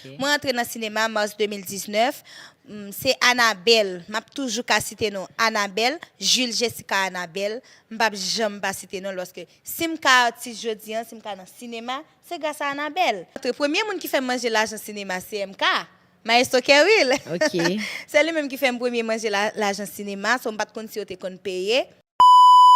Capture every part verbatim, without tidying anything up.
Mwen antre nan sinema mas de mil diznèf. Mm, se Anabel. M ap toujou ka site non Anabel, Jules Jessica Anabel. M p ap janm pa site non l, paske si m ka atis jodi an, si m ka nan sinema, se gras a Anabel. Antre, premye moun ki fè m manje lajan sinema, se M K. Maestro Kerwil. Se li menm ki fè m premye manje la- lajan sinema, so m pa t konn si yo te konn peye.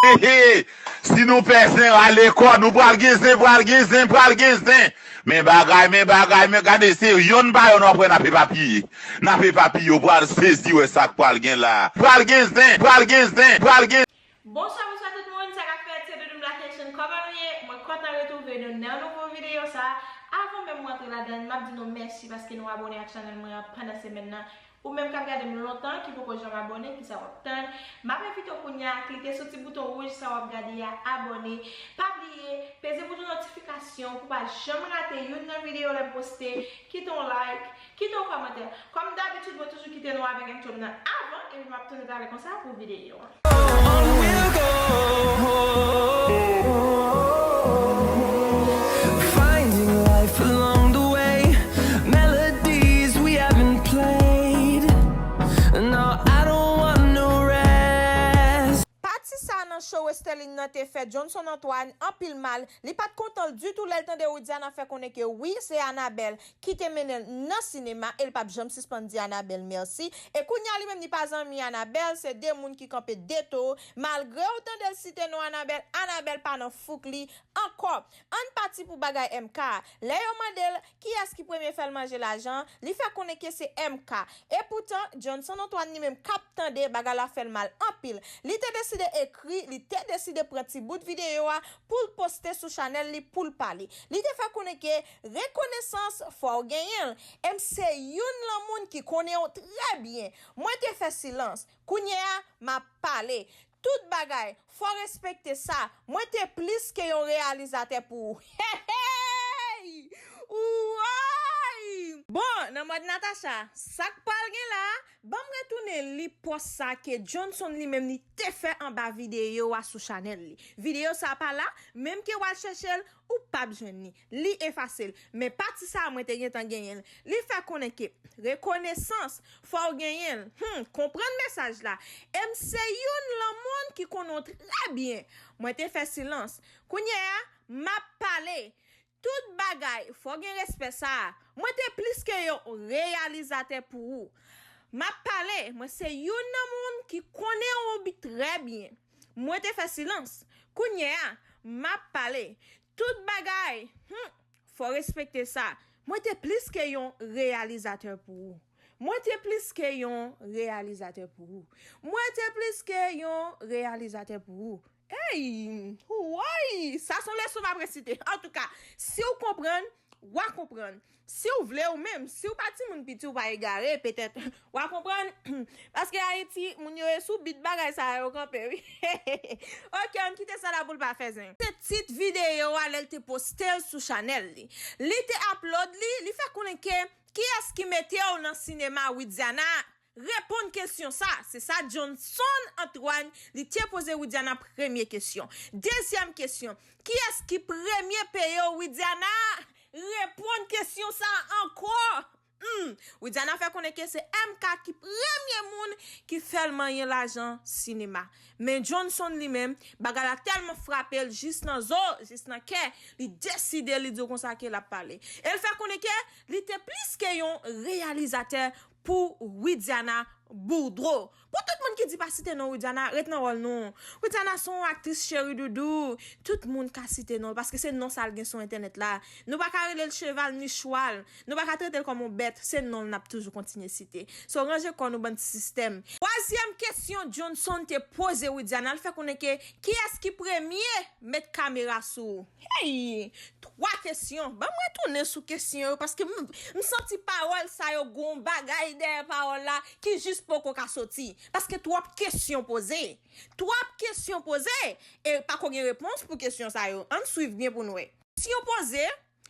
He, he, si nou pè zen, rale kò nou, pral gen zen, pral gen zen, pral gen zen. Men bagay, men bagay, men gade, se yonn pa yonn w ap wè n ap epapiye. N ap epapiye, w pral sezi wè sa k pral gen la. Pral gen zen, pral gen zen, pral gen. Bonswa, bonswa tout moun, sa k ap fèt, se Doudou Black Haitian, kòman nou ye? Mwen kontan retwouve nou nan nouvo videyo sa. Avan menm mwen antre ladan l, m ap di nou mèsi paske nou abòne ak chanèl mwen an pandan semèn nan. Ou menm k ap gade m lontan, ki poko janm abòne, kisa w ap tann? M ap envite w kounye a, klike sou ti bouton wouj sa w ap gade a, abòne. Pa bliye, peze bouton notifikasyon pou w pa janm rate youn nan videyo lè m poste. Kite yon like, kite yon kòmantè. Kòm dabitid, mwen toujou kite nou avèk entwo m nan avan, epi m ap tounen talè konsa pou videyo a. Finding life along the way, melodies we haven't played. No, I don't want no rest. Pati sa nan show Westerline nan te fè Johnson Antoine anpil mal, li pa t kontan l ditou lè l tande Widiana fè konnen ke wi, se Anabel ki te mennen l nan sinema e l p ap janm sispann di Anabel mèsi. E kounye a li menm li pa zanmi Anabel, se de moun ki kanpe de to. Malgre w tande l site non Anabel, Anabel pa nan fouk li ankò. Ann pati pou bagay M K a. Lè yo mande l kiyès ki premye fè l manje lajan, li fè konnen ke se M K. Epoutan, Johnson Antoine li menm k ap tande bagay la fè l mal anpil. Li te deside ekri, li te deside pran ti bout videyo a pou l poste sou chanèl li pou l pale. Li te fè konnen ke rekonesans fò w genyen l. M se youn lan moun ki konnen w trè byen. Mwen te fè silans. Kounye a, m ap pale. Tout bagay, fò respekte sa. Mwen te plis ke yon reyalizatè pou ou. Hey, hey! Woy! Bon, nan mòd Natacha, sa k pral gen la a? Ban m retounen li pòs sa ke Johnson li menm li te fè anba videyo a sou chanèl li. Videyo sa pa la, menm ke w al chèche l, ou p ap jwenn li. Li efase l. Men pati sa a mwen te gentan genyen l. Li fè konnen ke rekonesans, fò w genyen l. Hum, konprann mesaj la. M se youn lan moun ki konnen w trè byen. Mwen te fè silans. Kounye a, m ap pale. Tout bagay, fò w gen respè sa a. Mwen te plis ke yon reyalizatè pou ou. M ap pale, mwen se youn nan moun ki konnen w bi trè byen. Mwen te fè silans. Kounye a, m ap pale. Tout bagay, hum, fò w respekte sa. Mwen te plis ke yon reyalizatè pou ou. Mwen te plis ke yon reyalizatè pou ou. Mwen te plis ke yon reyalizatè pou ou. Ey! Woy! Sa se yon leson m ap resite. Antouka, si w konprann, w a konprann. Si w vle ou menm, si w pa timoun piti, w pa egare, petèt, w a konprann. Paske Ayiti, moun yo e sou bit bagay sa yo kanpe, wi. Ok, ann kite sa la pou l pa fè zen. Se tit videyo a lè l te poste l sou chanèl li. Li te upload li, li fè konnen ke kiyès ki mete w nan sinema Widiana? Reponn kesyon sa. Se sa Johnson Antoine, li te poze Widiana premye kesyon. Dezyèm kesyon, kiyès ki premye peye w Widiana? Reponn kesyon sa ankò. Hmm, Widiana fè konnen ke se M K ki premye moun ki fè l manyen lajan sinema. Men Johnson li menm, bagay la tèlman frape l jis nan zo, jis nan kè, li deside li di w konsa ke l ap pale. E l fè konnen ke li te plis ke yon reyalizatè pou Widiana Boudreau. Pou tout moun ki di pa site non Widiana, ret nan wòl nou. Widiana se yon aktris cheri doudou. Tout moun ka site non l paske se non sa l gen sou entènèt la. Nou pa ka rele l cheval ni chwal. Nou pa ka trete l kòm yon bèt. Se non l n ap toujou kontinye site. So ranje kò nou bann ti sistèm. Twazyèm kesyon Johnson te poze Widiana, l fè konnen ke kiyès ki premye met kamera sou ou? Hey! Twa kesyon. Ban m retounen sou kesyon yo paske m, m santi pawòl sa yo gon bagay dèyè pawòl la ki jis poko ka soti. Paske twòp kesyon poze. Twòp kesyon poze e pako gen repons pou kesyon sa yo. Ann swiv byen pou n wè. Kesyon poze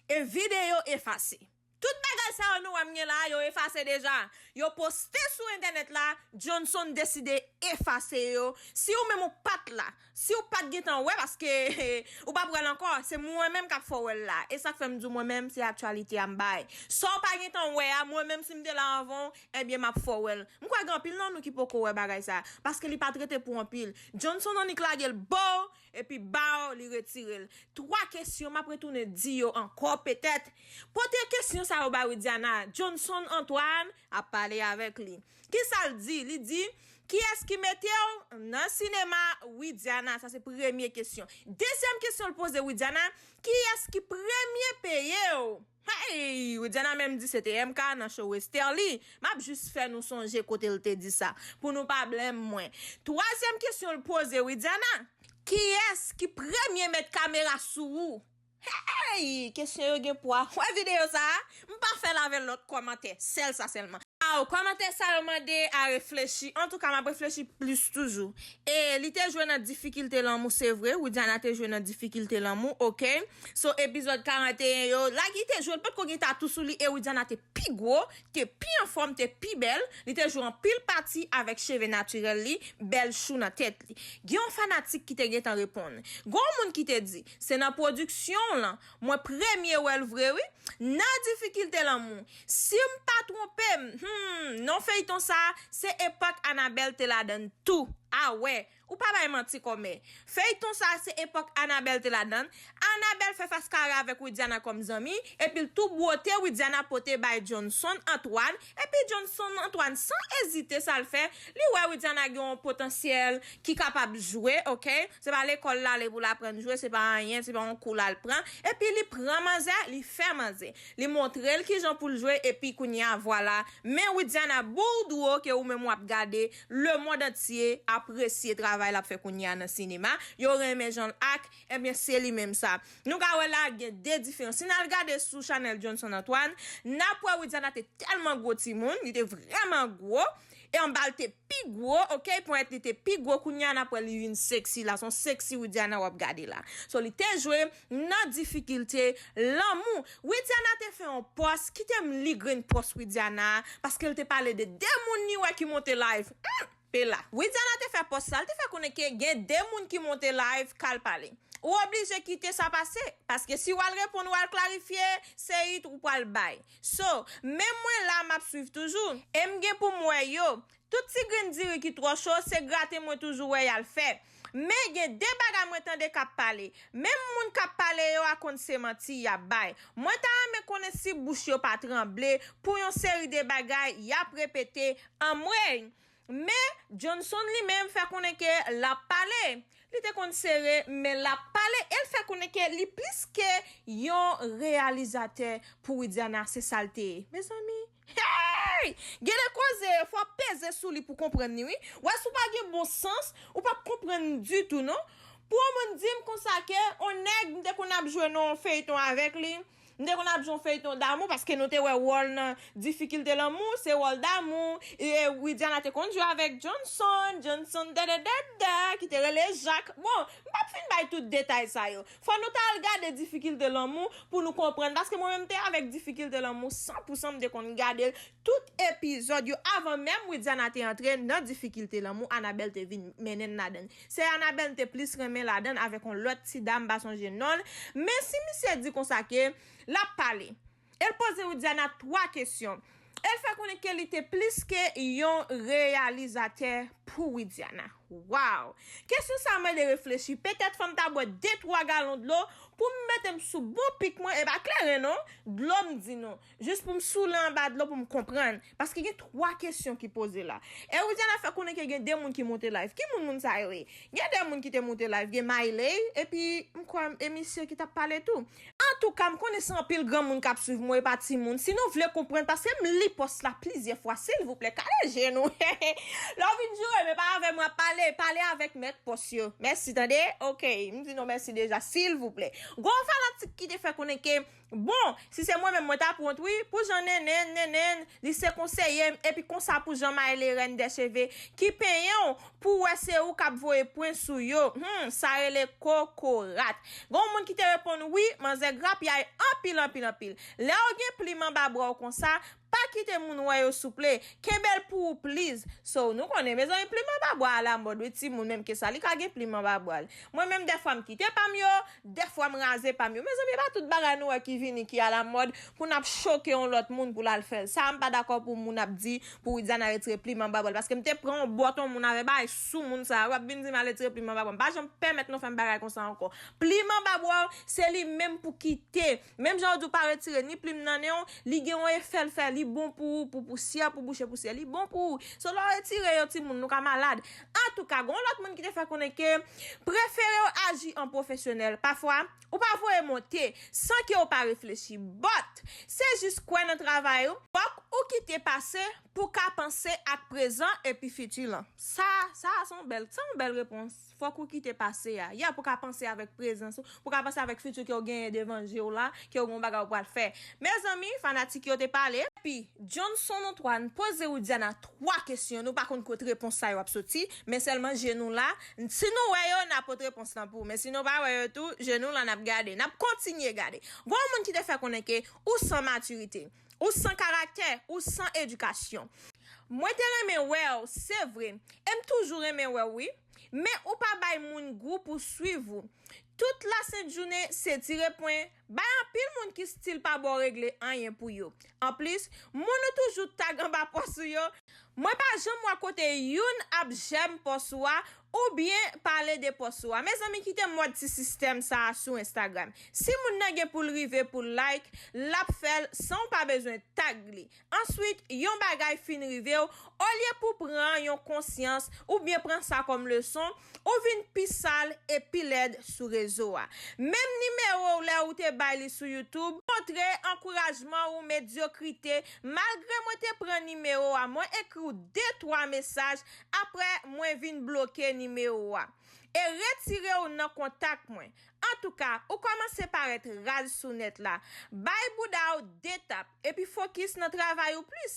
e videyo efase. Tout bagay sa Sa nou wè m gen la, yo efase deja. Yo poste sou entènèt la, Johnson deside efase yo. Si ou menm ou pa t la, si ou pa t gentan wè, paske ou p ap wè l ankò, se mwen menm k ap fè w wè l la. E sa k fè m di w mwen menm, se aktyalite a m bay. Sa w pa gentan wè a, mwen menm si m te la anvan w, ebyen m ap fè w wè l. M kwè gen anpil nan nou ki poko wè bagay sa, paske li pa t rete pou anpil. Johnson annik lage l bow, epi baw, li retire l. Twa kesyon, m ap retounen di yo ankò petèt. Pote kesyon sa yo bay Widiana. Johnson Antoine ap pale avèk li. Kisa l di? Li di, kiyès ki mete w nan sinema Widiana? Sa se premye kesyon. Dezyèm kesyon l poze Widiana, kiyès ki premye peye w? Hey! Widiana menm di se te M K nan show Westerlie. M ap jis fè nou sonje kote l te di sa, pou nou pa blame mwen. Twazyèm kesyon l poze Widiana, kiyès ki premye met kamera sou ou? Hey! Kesyon yo gen pwa. Wè videyo sa a? M pa fè l avè lòt kòmantè. Sèl sa sèlman. Aw, kòmantè sa yo mande a reflechi. Antouka, m ap reflechi plis toujou. E li te jwe nan difikilte lanmou, se vre. Widiana te jwe nan difikilte lanmou, oke. So, epizòd karanteyen yo, la ki te jwe, l potko gen tatou sou li, e Widiana te pi gwo, te pi anfòm, te pi bèl. Li te jwe anpil pati avèk cheve natirèl li, bèl chou nan tèt li. Gen yon fanatik ki te gentan reponn. Gen yon moun ki te di, se nan pwodiksyon w lan, mwen premye wè l vre wi. Nan difikilte lanmou. Si m pa twonpe m, hmm, non feyton sa, se epòk Anabèl te ladann tou. A wè, ou pa bay manti kòmè. Feyton sa, se epòk Anabèl te ladann. Anabèl fè fas kare avèk Widiana kòm zanmi, epi l tou bwote Widiana pote bay Johnson Antoine, epi Johnson Antoine, san ezite, sa l fè, li wè Widiana gen yon potansyèl ki kapab jwe, oke? Se pa lekòl l ale pou l aprann jwe, se pa anyen, se pa yon kou l al pran. Epi li pran manzè, li fè manzè. Li montre l kijan pou l jwe, epi kounye a, vwala. Men Widiana, boudwo ke ou menm w ap gade, lemonn antye apresye travay l ap fè kounye a nan sinema. Yo renmen jan l ak, ebyen, se li menm sa. Nou ka wè la, gen de diferans. Si n al gade sou chanèl Johnson Antoine, n ap wè Widiana te tèlman gwo timoun, li te vrèman gwo, e anba l te pi gwo, oke, ponyèt li te pi gwo, kounye a n ap wè li vin seksi la, se yon seksi Widiana w ap gade la. So, li te jwe nan difikilte lanmou. Widiana te fè yon pòs, kite m li grenn pòs Widiana, paske l te pale de de moun li wè ki monte live. Hmm, pe la. Widiana te fè pòs sa, l te fè konnen ke gen de moun ki monte live, k al pale. Ou oblije kite sa pase, paske si w al reponn, w al klarifye, se it ou pral bay. So, men mwen la, m ap swiv toujou. E m gen pou m wè yo. Tout ti grenn diri ki twò cho, se grate mwen toujou wè y al fè. Men gen de bagay mwen tande k ap pale. Menm moun k ap pale yo a konn se manti y ap bay. Mwen ta renmen konnen si bouch yo pa tranble pou yon seri de bagay y ap repete. Anmwey! Men, Johnson li menm fè konnen ke l ap pale. Li te konn sere, men l ap pale. E l fè konnen ke li plis ke yon reyalizatè pou Widiana, se sa l te ye. Mezanmi, hey! Gen de koze, fò w peze sou li pou konprann li, wi. Wè, si w pa gen bon sans, ou p ap konprann ditou, non. Pou yon moun di m konsa ke yon nèg m te konn ap jwe nan yon feyton avèk li, m te konn ap jwe yon feyton damou, paske nou te wè wòl nan difikilte lanmou, se wòl damou, e Widiana te konn jwe avèk Johnson, Johnson dadadada, ki te rele Jacques. Bon, m p ap fin bay tout detay sa yo. Fò nou ta al gade difikilte lanmou pou nou konprann, paske mwen menm te avèk difikilte lanmou san pou san, m te konn gade l tout epizòd yo avan menm Widiana te antre nan difikilte lanmou, Anabèl te vin mennen n ladann. Se Anabèl m te plis renmen ladann avèk yon lòt ti dam, m pa sonje non l. Men si misye di konsa ke l ap pale, e l poze Widiana twa kesyon. E l fè konnen ke li te plis ke yon reyalizatè pou Widiana. Waw! Kesyon sa mande reflechi. Petèt fò m ta bwè de twa galon dlo pou m mete m sou bon pik mwen. E pa kleren non, dlo m di non. Jis pou m soule anba dlo pou m konprann. Paske gen twa kesyon ki poze la. E Widiana fè konnen ke gen de moun ki monte live. Ki moun moun sa yo ye? Gen de moun ki te monte live. Gen Maylay, epi m kwè e misye ki t ap pale tou. Antouka, m konnen se anpil granmoun k ap swiv mwen, e pa timoun. Si nou vle konprann, paske m li pòs la plizyè fwa, silvouplè, kale je nou. Lè w vin joure, men pa avè mwen ap pale, pale avèk mèt pòs yo. Mèsi, tande? Oke, m di nou mèsi deja, silvouplè. Gon fanatik ki te fè konnen ke Bon, si se mwen menm, mwen t ap wont wi, pou jan Nenen, Nenen, li se konseye m, epi konsa pou jan Mayle Reine des Cheveux ki penyen w, pou w wè se ou k ap voye pwen sou yo. Hmm, sa rele kokorat. Gon moun ki te reponn wi, manzè grapyay anpil, anpil, anpil. Lè w gen plim anba bra w konsa, pa kite moun wè yo souple. Kenbe l pou ou please. So, nou konnen, mezanmi, plim anba bra alamòd wi, timoun, menm ke sa, li ka gen plim anba bra l. Mwen menm, dèfwa m kite pa m yo, dèfwa m raze pa m yo. Mezanmi, e pa tout bagay nou wè ki vini ki alamòd pou n ap choke yon lòt moun pou l al fè l. Sa a, m pa dakò pou moun ap di pou Widiana retire plim anba bra l, paske m te pran yon bòt yon moun avè bagay sou moun sa a, w ap vin di m al retire plim anba bra m. Pa janm pèmèt nou fè m bagay konsa ankò. Plim anba bra w, se li menm pou kite. Menm jan yo di w pa retire ni plim nan nen w, li gen yon efè l fè, li bon pou ou, pou pousyè, pou bouche pousyè, li bon pou ou. So, lè w retire yo, timoun, nou ka malad. Antouka, gon lòt moun ki te fè konnen ke prefere w aji an pwofesyonèl. Pafwa, ou pa voye monte san ke w pa reflechi. But, se jis kwè nan travay ou. Fòk ou kite pase pou w ka panse ak prezan epi fiti lan. Sa, sa se yon bèl, se yon bèl repons. Fòk ou kite pase a. Yeah, pou w ka panse avèk prezans ou, pou w ka panse avèk fiti ke w genyen devan je w la, ke w gen yon bagay ou pral fè. Mezanmi, fanatik yo te pale. Epi, Johnson Antoine poze Widiana twa kesyon. Nou pa konn kot repons sa yo ap soti, men sèlman je nou la. Si nou wè yo, n ap pot repons lan pou ou. Men si nou pa wè yo tou, je nou la, n ap gade. N ap kontinye gade. Gon moun ki te fè konnen ke ou san matirite, ou san karaktè, ou san edikasyon. Mwen te renmen wè w, se vre. E m toujou renmen wè w, wi. Men ou pa bay moun gou pou swiv ou. Tout lasent jounen, se tire pwen. Bay anpil moun ki still pa ba w regle anyen pou yo. Anplis, moun ou toujou tag anba pòs ou yo. Mwen pa janm wè kote youn ap jèm pòs ou a, oubyen pale de pòs ou a. Mezanmi, kite mòd ti sistèm sa a sou Instagram. Si moun nan gen pou l rive pou l like, l ap fè l san w pa bezwen tag li. Answit, yon bagay fin rive w, olye pou pran yon konsyans oubyen pran sa kòm leson, ou vin pi sal e pi lèd sou rezo a. Menm nimewo w lè ou te bay li sou YouTube, montre ankourajman ou medyokrite, malgre mwen te pran nimewo a, mwen ekri w de twa mesaj, apre mwen vin bloke nimewo a. E retire w nan kontak mwen. Antouka, ou kòmanse parèt raz sou nèt la. Bay bouda w de tap, epi fokis nan travay ou plis.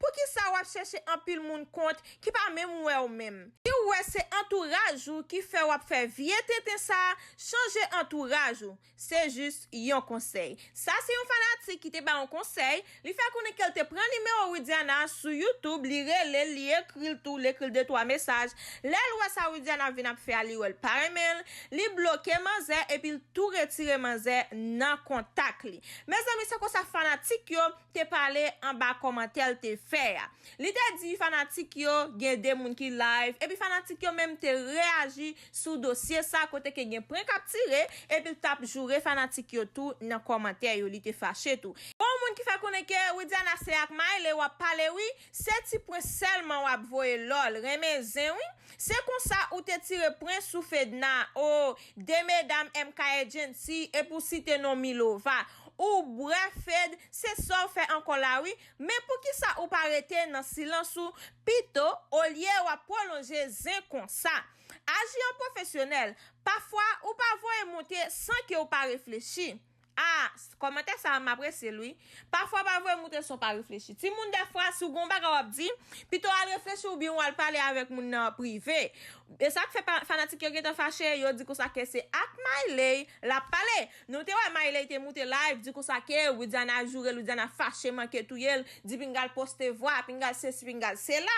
Poukisa w ap chèche anpil moun kont ki pa menm wè w menm? Si w wè se antouraj ou ki fè w ap fè vye tenten sa a, chanje antouraj ou. Se jis yon konsèy. Sa se yon fanatik ki te ba yon konsèy. Li fè konnen ke l te pran nimewo Widiana sou YouTube, li rele l, li ekri l tou, li ekri l de twa mesaj. Lè l wè sa Widiana vin ap fè a, li wè l pa renmen l, li bloke manzè epi l tou retire manzè nan kontak li. Mezanmi, se konsa fanatik yo te pale anba kòmantè l te fè a. Li te di fanatik yo gen de moun ki live, epi fanatik yo menm te reyaji sou dosye sa kote ke gen prank ap tire, epi l t ap joure fanatik yo tou nan kòmantè yo, li te fache tou. Gon moun ki fè konnen ke Widiana se ak Mayle w ap pale wi, se ti pwen sèlman w ap voye lòl, renmen zen wi. Se konsa ou te tire pwen sou Fedna, o, de medam M K Agency, epi w site non Milova. Ou bwè Fed, se sa w fè ankò la wi. Men poukisa ou pa rete nan silans ou pito, olye w ap pwolonje zen konsa? Aji an pwofesyonèl. Pafwa, ou pa voye monte san ke w pa reflechi. Ah, kòmantè sa a, m apresye l wi. Pafwa, pa voye monte san w pa reflechi. Timoun, dèfwa, si w gen yon bagay w ap di, pito w al reflechi oubyen w al pale avèk moun nan an prive. E sa k fè pa, fanatik yo gentan fache, yo di konsa ke se ak Mayle l ap pale. Nou te wè Mayle te moute live, di konsa ke Widiana joure l, Widiana fache manke touye l, di pinga l poste vwa, pinga l sesi, pinga l sela.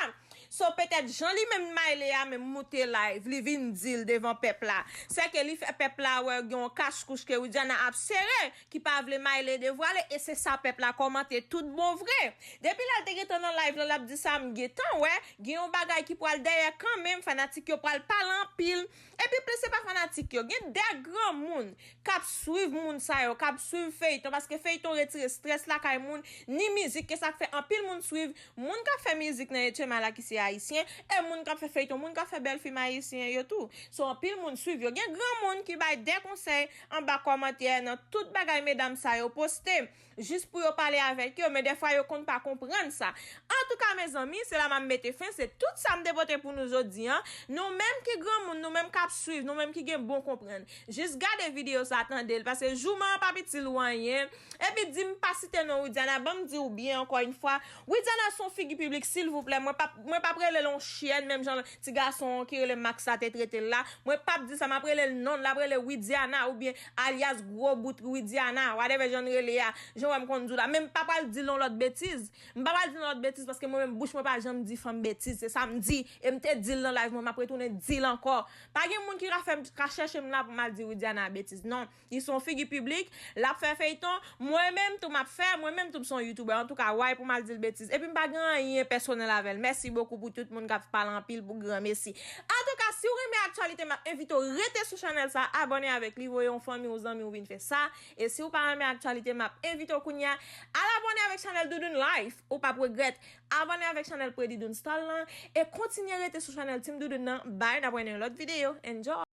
So, petèt jan li menm Mayle a menm moute live, li vin di l devan pèp la. Se ke li fè pèp la wè gen yon kachkouch ke Widiana ap sere, ki pa vle Mayle devwale, e se sa pèp la kòmante tout bon vre. Depi lè l te gentan nan live lan, l ap di sa, m gentan wè, gen yon bagay ki pral dèyè kanmenm, fanatik yo pral pale anpil. Epi plis se pa fanatik yo, gen de granmoun k ap swiv moun sa yo, k ap swiv feyton, paske feyton retire estrès lakay moun, ni mizik, ke sa k fè anpil moun swiv moun k ap fè mizik nan H M I la ki se ayisyen, e moun k ap fè feyton, moun k ap fè bèl fim ayisyen yo tou. So, anpil moun swiv yo. Gen granmoun ki bay de konsèy anba kòmantè nan tout bagay medam sa yo poste. jis pou yo pale avèk yo, men dèfwa yo konn pa konprann sa. Antouka, mezanmi, se la m ap mete fen, se tout sa m te pote pou nou jodi a. Nou menm ki granmoun, nou menm k ap swiv, nou menm ki gen bon konprann, jis gade videyo sa, tande l, paske jouman an p ap itil ou anyen. Epi di m pa site non Widiana, ban m di w byen ankò yon fwa, Widiana se yon figi piblik, silvouplè, mwen p ap, mwen p ap rele l yon chyèn, menm jan ti gason ki rele Max la te trete l la. Mwen p ap di sa, m ap rele l non l, l ap rele Widiana, oubyen alyas gwo bout Widiana, whatever jan l rele a, jan w wè m konn di w la. Men m pa pral di l yon lòt betiz. M pa pral di l yon lòt betiz, paske mwen menm bouch mwen pa janm di fanm betiz. Se sa m di. E m te di l nan live mwen, m ap retounen di l ankò. Pa gen moun ki ka fè m, ka chèche m la pou m al di Widiana betiz. Non. Li se yon figi piblik, l ap fè feyton. Mwen menm tou m ap fè, mwen menm tou m se yon youtubè. Antouka, why pou m al di l betiz? Epi m pa gen anyen pèsonèl avè l. Mèsi bokou pou tout moun k ap pale anpil pou granmesi. Antouka, si w renmen aktyalite, m ap envite w rete sou chanèl sa, abòne avèk li, voye yon fanmi, yon zanmi w vin fè sa. E si w pa renmen aktyalite, m ap envite w kounye a al abòne avèk chanèl Doudoune Life. Ou p ap regrèt. Abòne avèk chanèl Predidoune Style lan e kontinye rete sou chanèl Team Doudoune nan. Bye, n ap wè nan yon lòt videyo. Enjoy!